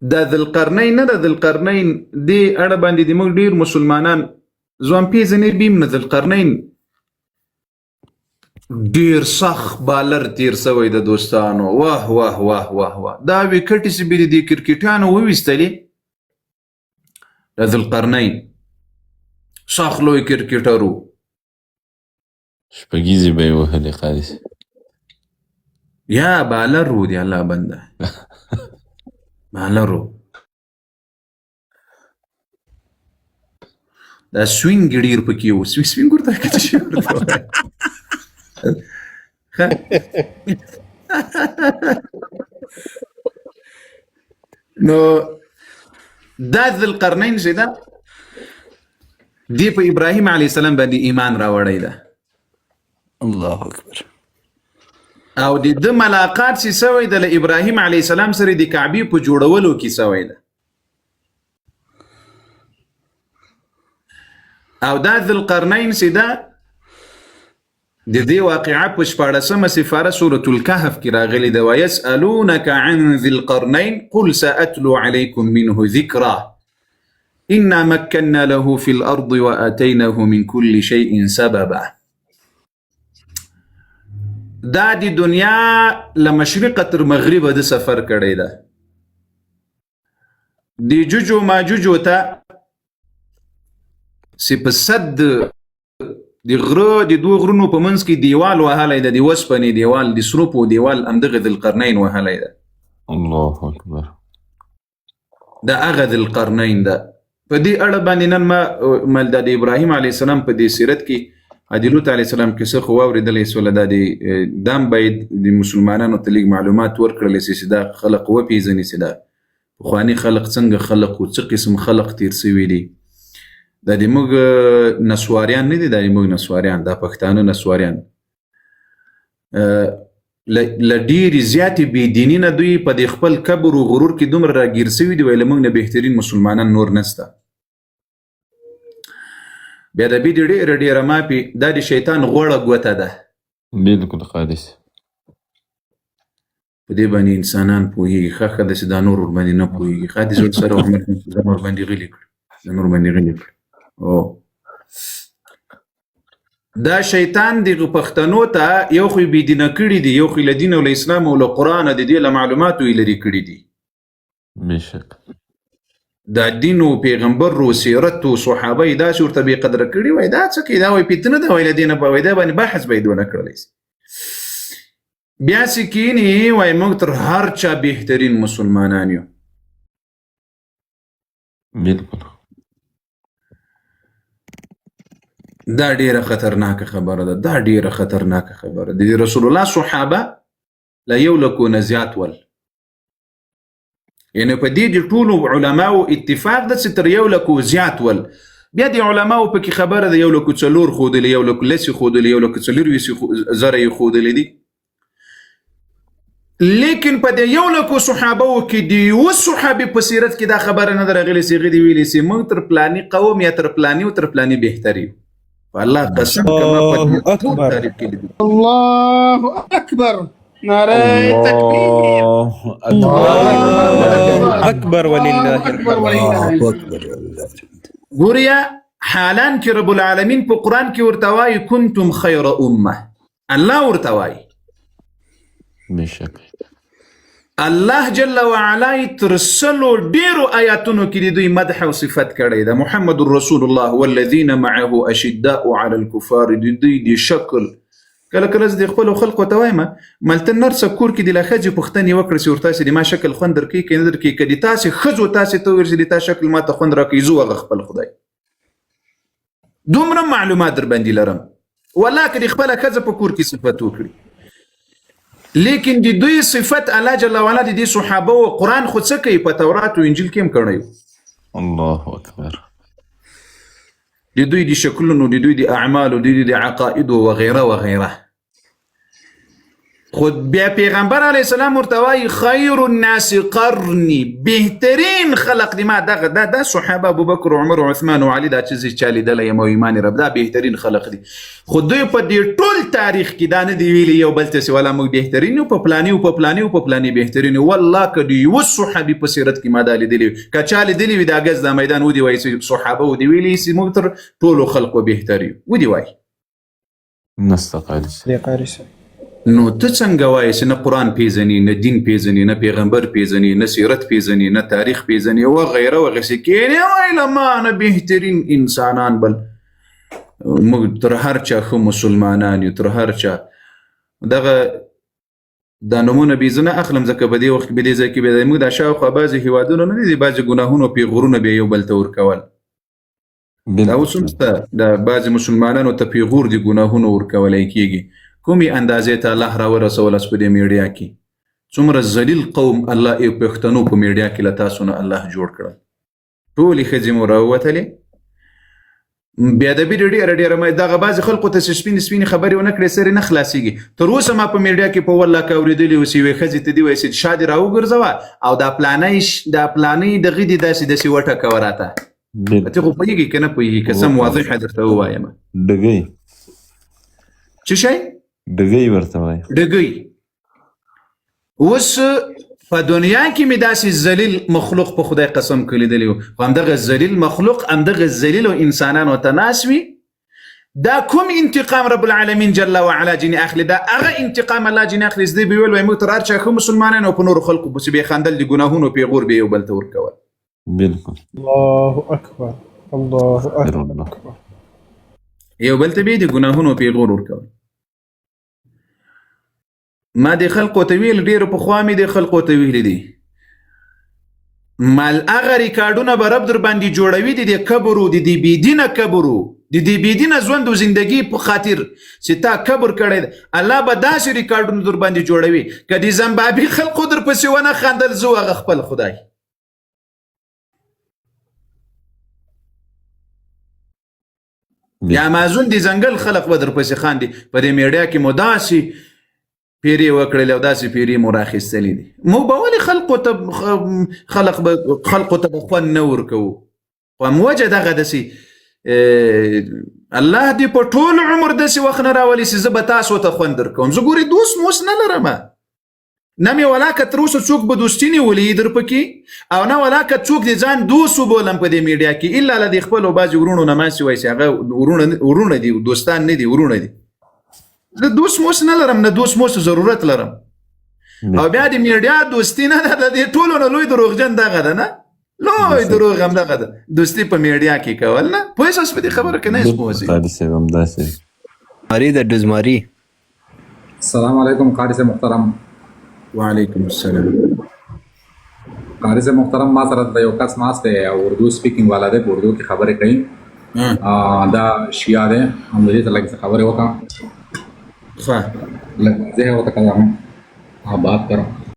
دا ذوالقرنین نه ده، ذوالقرنین دې اړه باندې د موږ ډیر مسلمانان ځوان پیژنې بیم نه. ذوالقرنین ډیر سخت بالر تیر سوی د دوستانو. واه واه واه واه واه، دا ویکټې چې به د دې کرکټانو وویستلې. د ذوالقرنین سخت لوی کرکټر و. شپږیزې به یې وهلې قاري صاحب. یا بالر و دی الله بنده، بالر و. دا سوینګ ډیر پکې و، سوینګ ورته کته شي ورته وایي. ښه. نو دا ذوالقرنین چې ده، دی په ابراهیم علیه السلام باندې ایمان راوړی ده. الله اکبر. او د ده ملاقات چې سوی ده له ابراهیم علیه السلام سره د کعبې په جوړولو کې سوی ده. او دا ذوالقرنین چې ده، د دې واقعه په 16مه سفاره سورة الکهف کې راغلې ده: ويسألونك عن ذي القرنين قل سأتلو عليكم منه ذكرا إنا مكنا له في الأرض وآتيناه من كل شيء سببا. دا د دنیا له مشرقه تر مغربه د سفر کړی ده. د جوجو ماجوجو ته چې په سد د غره د دوو غرونو په منځ کې دیوال وهلی ده، د وسپنې دیوال، د سروپو دیوال، همدغه ذوالقرنین وهلی ده. الله اکبر. دا هغه ذوالقرنین ده. په دې اړه باندې نن ما مل د ابراهیم علیه السلام په دې سیرت کې د لوط علیه السلام کیسه خو واورېدلې سوله. دا د دام باید د مسلمانانو ته لږ معلومات ورکړل شي چې دا خلق وپېژني، چې دا پخواني خلق څنګه خلق و، څه قسم خلق تیر سوي دي. دا د موږ نسواریان نه دي، دا د موږ نسواریان، دا پښتانه نسواریان له ډېرې زیاتې بېدیني نه دوی په دې خپل کبر و غرور کې دومره راګیر سوي دي، وایي له موږ نه بهترین مسلمانان نور نسته. بیا د بې دې ډېره ډېره معافي، دا د شیطان غوړه ګوته ده. بالکل قاري صاحب. په دې باندې انسانان پوهېږي. ښه ښه ده چې دا نور ورباندې نه پوهېږي. ښه دې زړه سره ځان ورباندې غلي کړ، ځان ورباندې غلي کړ. او دا شیطان دغه پښتنو ته یو خو یې بې دینه کړي دي، یو خو یې له دین او له اسلام او له قرآنه د دې له معلوماتو یې لرې کړي دي. بېشک. دا دین او پیغمبر او سیرت او صحابه یې داسې ورته بې قدره کړي، وایي دا څه کوي، دا وایي فتنه ده، وایي له دې نه به وایي دا باندې بحث باید ونه کړلی شي. بیا چې کینی وایي موږ تر هر چا بهترین مسلمانان یو. بالکل. دا ډیره خطرناکه خبره ده، دا ډیره خطرناکه خبره ده. د رسول الله صحابه له یو لکو نه زیات ول، یعنی په دې د ټولو علماو اتفاق ده چې تر یو لکو زیات ول. بیا د علماو پکې خبره ده، یو لکو څلور ښودلې، یو لکو لس یې ښودلې، یو لکو 24 زره یې ښودلې دي. لیکن په دې یو لکو صحابو کې د یو صحابي په سیرت کې دا خبره نه ده راغلې چې هغه دې ویلي چې موږ تر پلاني قوم یا تر پلاني او تر پلاني بهتر یو. په الله قسم که ما په دې الله ټول اکبر. تاریخ کې لیدلي. الله اکبر، نعره تکبیر. الله الله اکبر ولله الله اکبر الحمد. ولله الله الحمد. اکبر ولله الحمد. ګوریا حالان کې رب العالمین په قرآن کې ورته وایي کنتم خیر امه، الله ورته وایي. بېشک. الله جل وعلا یې تر 100 ډېرو آیاتونو کې د دوی مدح او صفت کړی ده. محمد رسول الله والذین معه اشداء علی الکفار، د دوی د شکل کله کله زه د خپلو خلکو ته وایم، ملته نرسه کور کې د لا ښځې پوښتنې وکړه چې ورته د ما شکل خوند درکوي که نه درکوي، که د تاسې ښځو تاسې ته وویل چې د تا شکل ما ته خوند راکوي، زه هغه خپل خدای دومره معلومات در باندې لرم، والله که د خپله ښځه په کور کې صفت وکړي. لیکن د دوی صفت الله جل وعلا د دې صحابه و قرآن خو څه کوي، په تورات او انجیل کې هم کړی. الله اکبر. د دوی د شکلونو، د دوی د اعمالو، د دوی د عقایدو وغیره وغیره. خو بیا پیغمبر علی السلام ورته وایي خیر الناس قرنی، بهترین خلق دی. ما دغه دا دا صحابه ابوبکر عمر عثمان او علي دا چې زه چا لیدلی یم او ایمان رب، دا بهترین خلق دي. خو دوی په دې ټول تاریخ کې دا نه دی ویلي یو بل ته چې والا موږ بهترین یو، په پلاني او په پلاني او په پلاني بهترین یو. والله که د یوه صحابي په سیرت کې ما دا لیدلی وي، که چا لیدلی وي دا ګز دا میدان ودي وایي چې صحابه ودي ویلي چې موږ تر ټولو خلقو بهتر یو، ودي وایي. نسته قاري صاحب. دی قاري صاحب. نو ته څنګه وایې چې نه قرآن پیژني، نه دین پیژني، نه پیغمبر پیژني، نه سیرت پیژني، نه تاریخ پیژني وغیره وغیره؟ کینې وایي له ما نه بهترین انسانان، بل موږ تر هر چا ښه مسلمانان یو، تر هر چا. دغه دا نمونه بې زه نه اخلم، ځکه په دې وخت کې په دې ځای کې به موږ دا شاوخوا بعضې هېوادونه نه دي، بعضې ګناهونو پیغورونه بیا یو بل ته ورکول. دا اوس هم شته، دا بعضې مسلمانانو ته پیغور دي، ګناهونو ورکولی کېږي. کومې اندازې ته الله راورسول اس په دې میډیا کې، څومره ذلیل قوم الله یې پښتنو په میډیا کې له تاسو نه الله جوړ کړل. ټولې ښځې مو راووتلې، بې ادبي دې ډېره ډېره. ما دغه بعضې خلکو ته چې سپینې سپینې خبرې ونه کړې سرې نه خلاصېږي. تر اوسه ما په میډیا کې په والله که اورېدلي اوسې، یوې ښځې ته دې وایي چې شا دې راوګرځوه او دا پلانی دا پلانی دغه دې داسې داسې وټکوه راته. ته خو پوهېږې که نه پوهېږې؟ که سم واضحه درته ووایم. ډګۍ. څه شی؟ ډګۍ ورته وایي. ډګۍ. اوس په دنیا کې مې داسې ذلیل مخلوق په خدای قسم که لیدلی و، خو همدغه ذلیل مخلوق همدغه ذلیلو انسانانو ته ناست وي. دا کوم انتقام رب العالمین جل وعلا جنې اخلي؟ دا هغه انتقام الله جنې اخلي چې دوی به ویل وایي موږ تر هر چا ښه مسلمانان او په نورو خلکو پسې به یې خندل، د ګناهونو پیغور به یې یو بل ته ورکول. بالکل. الله اکبر، الله اکبر. یو بل ته به یې د ګناهونو پیغور ورکول. ما د خلکو ته ویل، ډېر پخوا مې د خلکو ته ویلي دي، مال هغه ریکارډونه به رب در باندې جوړوي د دې کبرو، د دې بېدینه کبرو، د دې بېدینه ژوند او زندګي په خاطر چې تا کبر کړی دی، الله به داسې ریکارډونه در باندې جوړوي که د زمبابي خلکو در پسې ونه خندل، زه هغه خپل خدای. د امازون د ځنګل خلق به در پسې خاندي. په دې میډیا کې مو داسې پیرې وکړلې او داسې پیرې مو راخیستلې دي. موږ به ولې خلقو ته خلق به خلقو ته به خوند نه ورکوو؟ خو هم وجه دغه داسې الله دې په ټول عمر داسې وخت نه راولي چې زه به تاسو ته خوند درکوم. زه ګورې دوست موس نه لرم، نه مې ولاکه تر اوسه څوک به دوستي نیولې در پکې، او نه ولاکه څوک دې ځان دوست وبولم په دې میډیا کې، الا له دې خپلو بعضې وروڼو نه ما سوای چې هغه وروڼه دي، دوستان نه دي، وروڼه دي. زه دوست موس نه لرم، نه دوست موس ضرورت لرم. او بیا د میډیا دوستي نه ده، د دې ټولو نه لوی دروغجن دغه ده، نه لوی دروغ هم دغه ده، دوستي په میډیا کې کول. نه پوه شوې په دې خبره که نه یې پوه شوې؟ قاري صاحب همداسې. ماری د ډزماری. السلام علیکم قاری صاحب محترم. وعلیکم السلام. قاری صاحب محترم، ما سره د یو کس ناست دی او اردو سپیکینګ والا دی، په اردو کې خبرې کوي. دا شیعه دی، هم د دې سره لږ څه خبرې وکړه. ښه. لږ واضح ورته کړه، ها بات کرو.